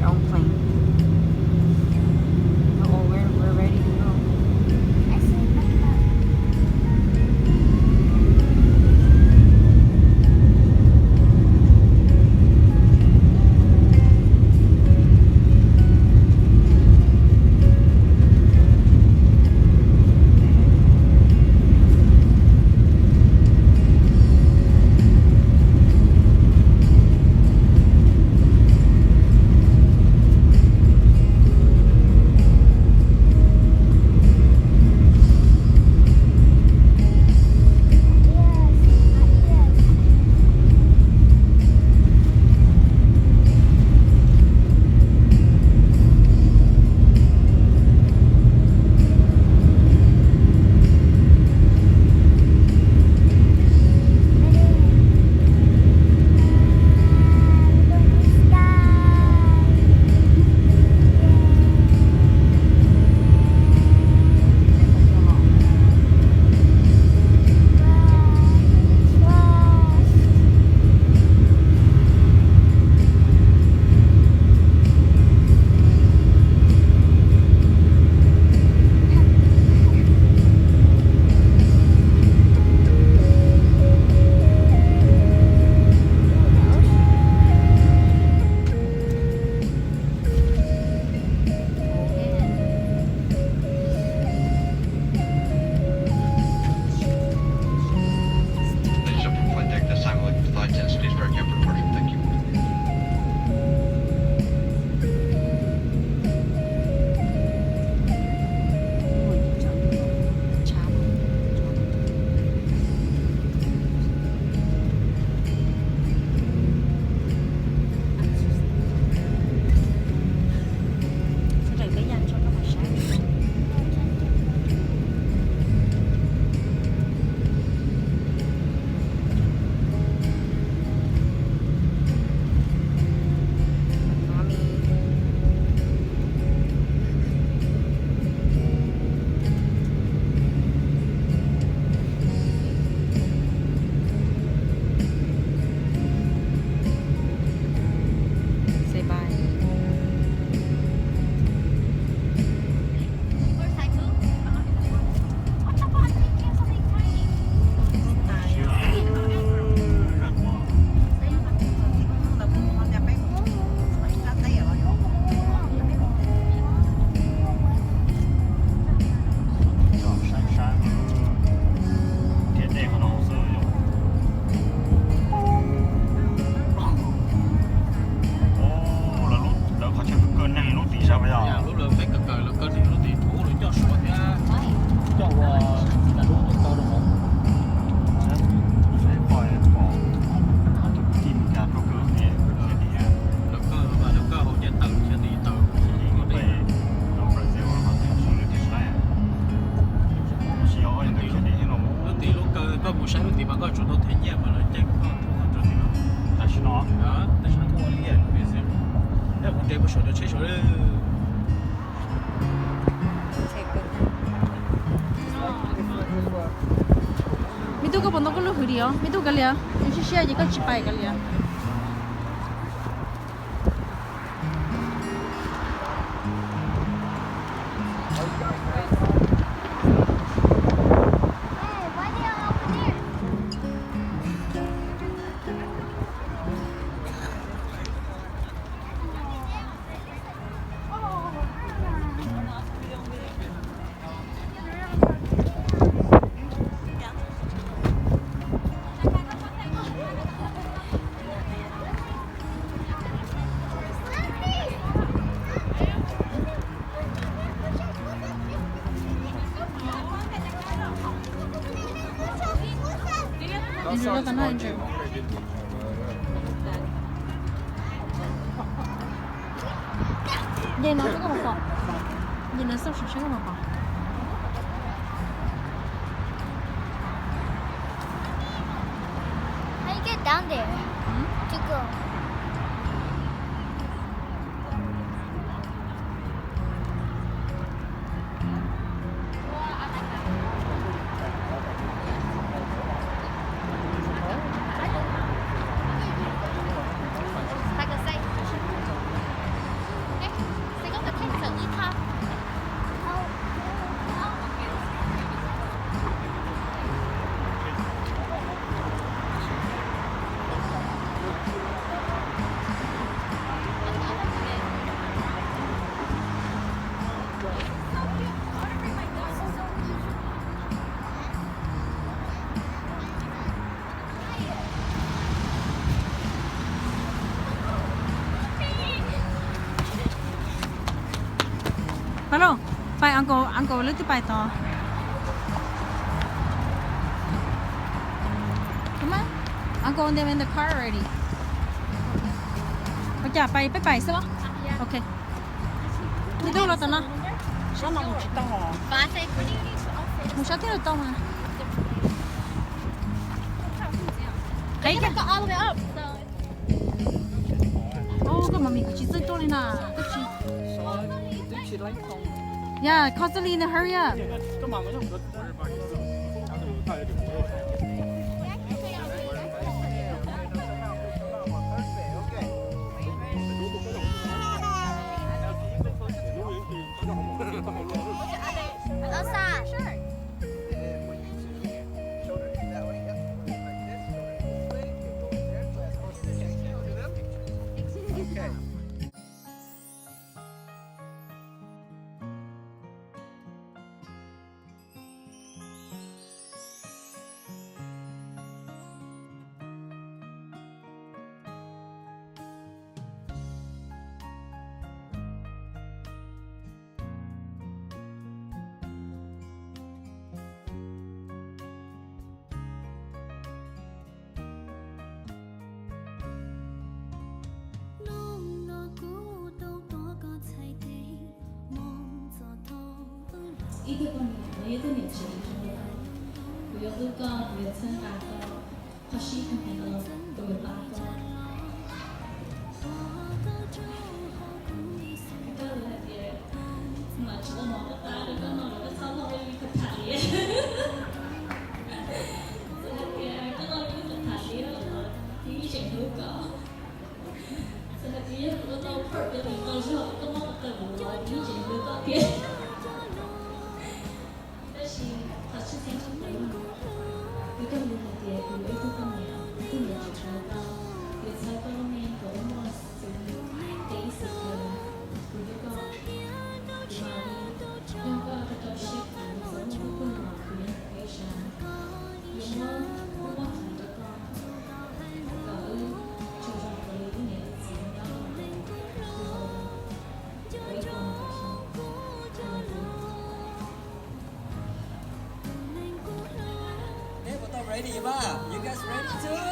Long plane. Oh, we're, we're ready to go. Saib saib, nrhiav dej qhov no xwb yog. Lawv, lawv qhov chaw kaw neeg lub tim sab puas yog? Lub lawv peb kaw kaw lawv kaw neeg lub tim rau lawv coj suav thiab coj ua lub tau rau hauv. Saib pom, pom tim Meskas rau kawg li, lawv kaw, lawv kaw hauv caj taws, caj tim taws. Lub tim lub kaw koj mus saib lub tim mas koj tsum tau them nyiaj mas lawv caij koj tuaj rau tim no. Tam sim no, tam sim no tuaj ua liaj lub tim xwb. Yog mus nres puag saum cov tsheb saud. Me tub, koj puas ntau koj lub hwm li os? Me tub, kav liam, nws siab siab ces koj tsis pais, kav liam. Ces no xwb koj mus pom. Ces no xwb saib koj mus pom. How you get down there to go? Like I say. Pais lauj, pais uncle, uncle lub twb pais tod. Come on. Uncle them in the car already. Ua cas pais peb pais xwb los? Ok. Twb los tom no. Mus sab twg los tau mas. Qheb koj mas mis kuv tsis txawj tuaj li na. Yeah, constantly in a hurry up. Ib tug poj niam los yog ib tug niam tsev zoo li koj, kuv yuav hlub koj, kuv yuav txhawb nqa koj, qhov sib kawg nkaus kuv yuav pab koj. Koj hais tias mam tsis ua mov ua tab rau koj noj los koj txhob ua li koj tham li. Txawm hais tias koj noj li koj tham li los kuv yeej tseem hlub koj. Txawm hais tias yog kuv ua tau phawj rau tus niam ntau zog koj muab ua tau mus los kuv yeej tseem hlub koj thiab. Tab sis qhov tshwj xeeb tshaj plaws no, kuv cog lus hais tias kuv yuav ib tug poj niam, ib tug niam tsev zoo li koj, yuav txhawb koj lub neej kom muaj xws li tej ib txhia chaw. Kuv hlub koj, kuv mam li nrog koj rau rau siab, kuv txawm muaj hnub twg los kuv yeej hlub koj ib sab. Yuav muab lub pob hwm rau koj, kom wb tsaug zog raws li wb niam wb txiv nyob, ua ib qho Neb puas tau ready mas? You guys ready too?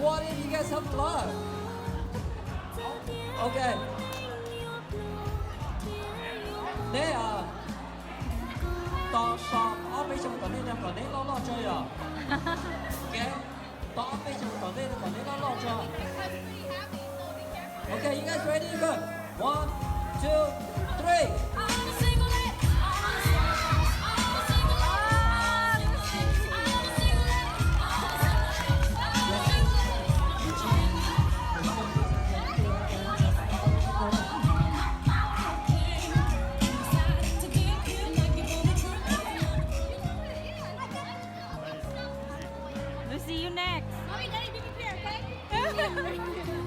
What if you guys have love? Ok. Neb tos, tos ob peb xyoos tom ntej no kom neb loj loj tso yom. Ok. Tos ob peb xyoos tom ntej no kom neb loj loj tso. Ok, you guys ready? Go. One, two, three. We'll see you next. Mommy, Daddy, be prepared, okay?